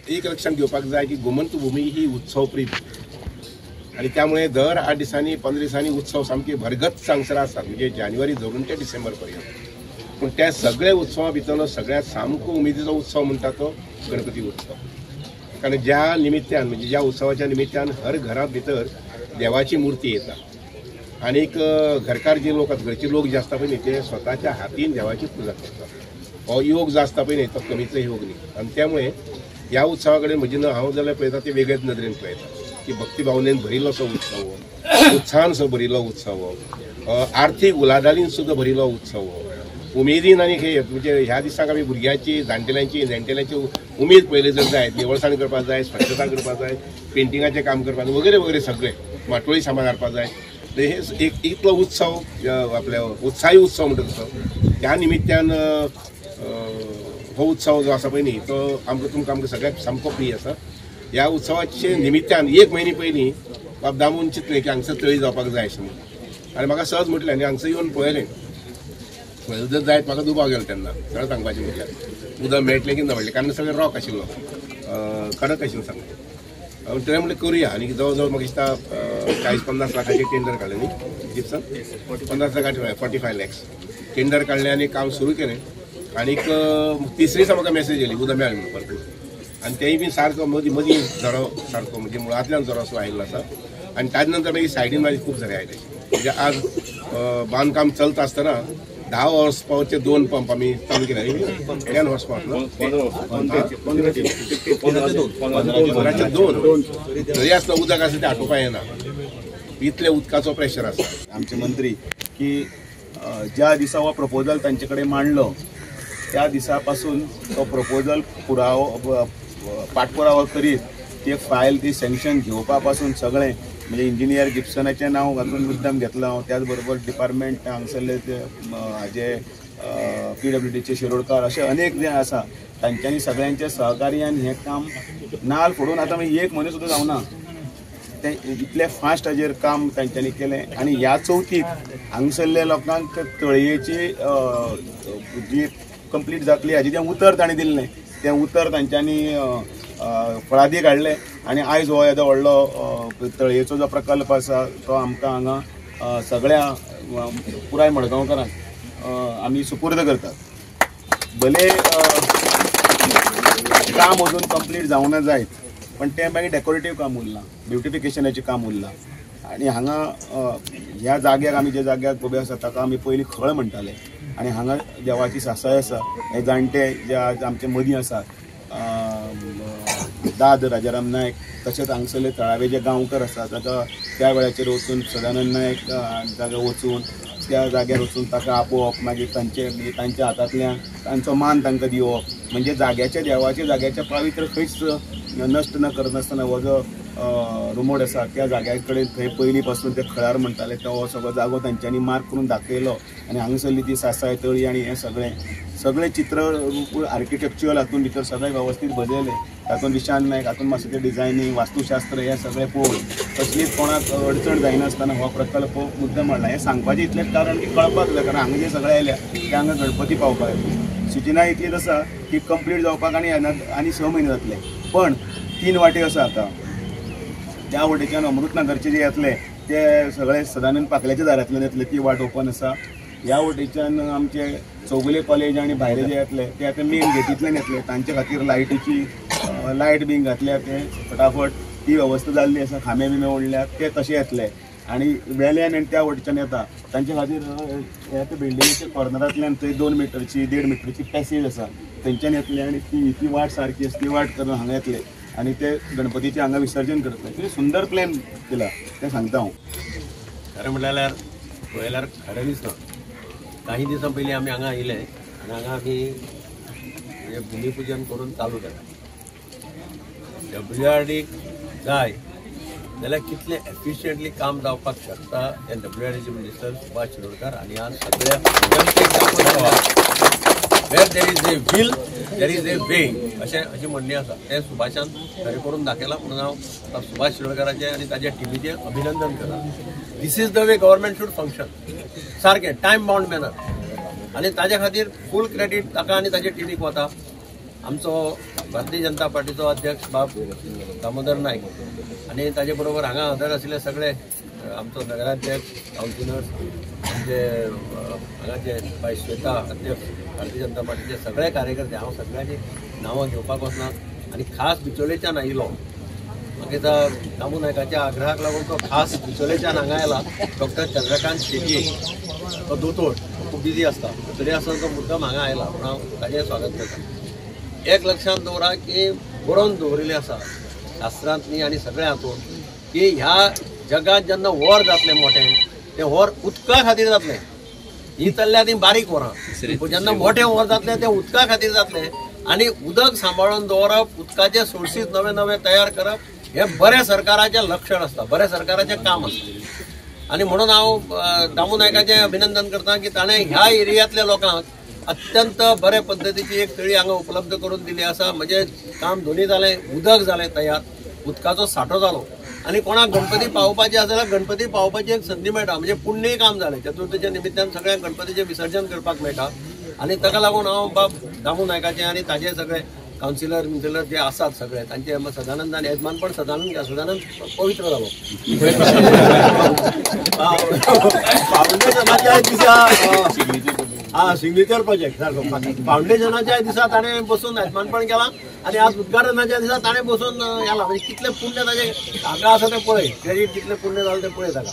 एक लक्षात घेवपाक जाय की गोमंत भूमी ही उत्सवप्रिय आनी त्यामुळे दर 8 दिसांनी 15 दिसांनी उत्सव सामके भरगत हांगसर आसतात, म्हणजे जानेवारी धरून ते डिसेंबर पर्यंत। पूण त्या सगळ्या उत्सवा भितर सगळ्यात सामको उमेदीचो उत्सव म्हणटा तो गणपती उत्सव। कारण ज्या निमित्तान म्हणजे ज्या उत्सवाच्या निमित्तान हर घरात भितर देवाची मूर्ती येता आनीक घरकार जे लोक घरचे लोक जे आसता पळय न्ही ते स्वताच्या हातीन देवाची पुजा करतात। हो योग जो आसता पळय न्ही तो कमीचो योग न्ही आनी त्यामुळे ह्या उत्सवा कडेन म्हजे हांव जाल्यार पळयता ते वेगळेच नदरेन पळयता की भक्ती भावनेन भरिल्लो असो उत्सव हो, उत्साहान सो भरिल्लो उत्सव हो, आर्थीक उलाढालीन सुद्दां भरिल्लो उत्सव हो, उमेदीन आनी हे म्हणजे ह्या दिसाक आमी भुरग्यांची जाणटेल्यांची नेणटेल्यांची उमेद पळयली जर जायत, निवळसाण करपाक जाय, स्वच्छता करपाक जाय, पेंटिंगाचें काम करपाक जाय वगैरे वगैरे सगळें माटोळी सामान हाडपाक जाय। हे एक इतलो उत्सव आपल्या उत्साही उत्सव म्हणटा तसो त्या निमित्तान हो उत्सव जो आसा पळय न्ही तो आमकां तुमकां आमकां सगळ्यांक सामको प्रिय आसा। ह्या उत्सवाचे निमित्तान एक म्हयने पयलीं बाब दामून चिंतलें की हांगसर तळी जावपाक जाय अशें म्हणून आनी म्हाका सहज म्हटलें आनी हांगसर येवन पळयलें, पळयलें जर जायत म्हाका दुबाव गेलो तेन्ना खरें सांगपाचें म्हटल्यार उदक मेळटलें की ना मेळटलें, कारण सगळें रॉक आशिल्लो कडक आशिल्लो सामकें। तेणें म्हणलें करुया आनी जवळ जवळ म्हाका दिसता 40-50 लाखाचें टेंडर काडलें न्ही जिप्सन, 50 लाखाचें 45 लॅक्स टेंडर काडलें आनी काम सुरू केलें। आनीक तिसरी दिसा म्हाका मॅसेज येयली उदक मेळ्ळें म्हणून भरपूर आनी तेंय बी सारको मदीं मदीं झरो सारको म्हणजे मुळांतल्यान झरो असो आयिल्लो आसा आनी ताजे नंतर मागीर सायडीन मागीर खूब झरे आयले। म्हणजे आज बांदकाम चलता आसतना 10 हॉर्स पावरचे 2 पंप आमी चालू केले, 10 हॉर्स पावर 15चे 2 तरी आसतना उदक आसा तें आटोवपा येना, इतलें उदकाचो प्रेशर आसा। आमचे मंत्री की ज्या दिसा हो प्रपोजल तांचे कडेन मांडलो त्या दिसा पासून तो प्रपोजल पुरावो पाठपुरावो करीत ते फायल ती सँक्शन घेवपा पासून सगळें म्हणजे इंजिनियर गिप्सनाचें नांव घालून मुद्दम घेतलां हांव, त्याच बरोबर डिपार्टमेंट हांगसरले ते हाजे PWDचे शिरोडकार अशे अनेक जे आसा तांच्यांनी सगळ्यांच्या सहकार्यान हें काम नाल फोडून आतां मागीर एक म्हयनो सुद्दां जावना तें इतलें फास्ट हाजेर काम तांच्यांनी केलें। आनी ह्या चवथीक हांगसरल्या लोकांक तळयेची जी कंप्लीट जातली हाजें जें उतर ताणें दिल्लें तें उतर तांच्यांनी फळादीक हाडलें आनी आयज हो येदो व्हडलो तळयेचो जो प्रकल्प आसा तो आमकां हांगा सगळ्या पुराय मडगांवकारांक आमी सुपूर्द करतात। भले काम अजून कंप्लीट जावना जायत पण तें मागीर डेकोरेटीव काम उरलां, ब्युटिफिकेशनाचें काम उरलां। आनी हांगा ह्या जाग्यार आमी ज्या जाग्यार उबे आसा ताका आमी पयलीं खळ म्हणटाले आनी हांगा देवाची सासाय आसा। हे जाणटे जे आज आमचे मदीं आसात दाद राजाराम नायक, तशेंच हांगसरले थळावे जे गांवकर आसा ताका त्या वेळाचेर वचून सदानंद नायक जाग्यार वचून त्या जाग्यार वचून ताका आपोवप, मागीर तांचे तांच्या हातांतल्यान तांचो मान तांकां दिवप, म्हणजे जाग्याच्या देवाच्या जाग्याच्या पावित्र्य खंयच नश्ट न करनासतना हो जो रुमोड आसा त्या जाग्या कडेन थंय पयलीं पासून ते खळार म्हणटाले तो सगळो जागो तांच्यांनी मार्क करून दाखयलो आनी हांगसरली ती सासाय तळी आनी हें सगळें सगळें चित्र आर्किटेक्चुअल हातून भितर सगळें वेवस्थीत बदललें। तातूंत विशाल नायक हातूंत मातशें तें डिजायनींग वास्तुशास्त्र हें सगळें पळोवन कसलीच कोणाक अडचण जायनासतना हो प्रकल्प मुद्दम हाडला। हें सांगपाचें इतलेंच कारण की कळपाक जाय, कारण हांगा जे सगळें आयल्या ते हांगा गणपती पावपाक येतले। सुचना इतलीच आसा की कंप्लीट जावपाक आनी आनी 6 म्हयने जातले, पण 3 वाटे आसा आतां। त्या वटेच्यान अमृतनगरचे जे येतले ते सगळे सदानंद पाकल्याच्या दारांतल्यान येतले, ती वाट ओपन आसा। ह्या वटेच्यान आमचे चौगुले कॉलेज आनी भायले जे येतले ते आतां मेन गेटींतल्यान येतले, तांचे खातीर लायटीची लायट बीन घातल्या ते फटाफट ती वेवस्था जाल्ली आसा, खांबे बिंबे ओडल्यात ते तशे येतले आनी वेल्यान आनी त्या वटेच्यान येता तांचे खातीर ह्या बिल्डिंगेच्या कॉर्नरांतल्यान थंय 2 मिटरची 1.5 मिटरची पॅसेज आसा थंयच्यान येतले आनी ती ती वाट सारकी आसा ती वाट करून हांगा येतले आनी ते गणपतीचें हांगा विसर्जन करतले। ते सुंदर प्लॅन केला तें सांगता हांव। खरें म्हणल्यार पळयल्यार खरें दिसना, काही दिसां पयलीं आमी हांगा आयिल्ले आनी हांगा आमी भुमीपुजन करून चालू केलां। WRD जाय जाल्यार कितलें एफिशियंटली काम जावपाक शकता हें WRDचे मिनिस्टर सुभाष शिरोडकर आनी आज सगळ्या जनतेक दाखोवन where there is a will there is a way अशें अशें म्हणणें आसा, तें सुभाषान खरें करून दाखयलां म्हणून हांव सुभाष शिरोडकराचें आनी ताच्या टिमीचें अभिनंदन करता। This is the way government should function, सारकें टायम बाउंड मॅनर, आनी ताज्या खातीर फूल क्रेडीट ताका आनी ताच्या टिमीक वता। आमचो भारतीय जनता पार्टीचो अध्यक्ष बाब दामोदर नायक आनी ताजे बरोबर हांगा हजर आशिल्ले सगळे आमचो नगराध्यक्ष, कावन्सिलर्स, आमचे हांगाचे बाय श्वेता अध्यक्ष, भारतीय जनता पार्टीचे सगळे कार्यकर्ते, हांव सगळ्यांची नांवां घेवपाक वचना. आनी खास बिचोलेच्यान आयिल्लो मागीर दामू नायकाच्या आग्रहाक लागून तो खास बिचोलेच्यान हांगा आयला. डॉक्टर चंद्रकांत शेटये, तो दोतोर, खूब बिजी आसता तरी आसतना तो मुद्दम हांगा आयला म्हणून हांव ताजें स्वागत करता. एक लक्षांत दवरा की बरोवन दवरिल्लें आसा शास्त्रांत न्ही आनी सगळ्या हातून की ह्या जगांत जेन्ना वोर जातलें मोठें तें वोर उदका खातीर जातलें. ही चल्ल्या ती बारीक वरां, पूण जेन्ना मोठें वोर जातलें तें उदका खातीर जातलें. आनी उदक सांबाळून दवरप, उदकाचे सोर्सीस नवे नवे तयार करप हें बऱ्या सरकाराचें लक्षण आसता, बऱ्या सरकाराचें काम आसता. आनी म्हणून हांव दामू नायकाचें अभिनंदन करता की ताणें ह्या एरियांतल्या लोकांक अत्यंत बरे पद्दतीची एक तळी हांगा उपलब्ध करून दिली आसा. म्हणजे काम दोनी जालें, उदक जालें तयार, उदकाचो सांठो जालो आनी कोणाक गणपती पावोवपाचे आसा जाल्यार गणपती पावोवपाची एक संदी मेळटा. म्हणजे पुण्यय काम जालें, चतुर्थीच्या निमित्तान सगळ्यांक गणपतीचें विसर्जन करपाक मेळटा. आनी ताका लागून हांव बाब दामू नायकाचें आनी ताजे सगळे कावन्सिलर विन्सिलर जे आसात सगळे तांचे सदानंद आनी येजमानपण सदानंद सदानंद पवित्र जालो. फावंडेशनाच्या दिसा हा सिग्नेचर प्रोजेक्ट सारको फावंडेशनाच्या दिसा ताणें बसून येजमानपण केलां आनी आज उद्घाटनाच्या दिसा ताणें बसून केलां. म्हणजे कितलें पुण्य ताजें हांगा आसा तें पळय, क्रेडीट कितलें पुण्य जालें तें पळय ताका.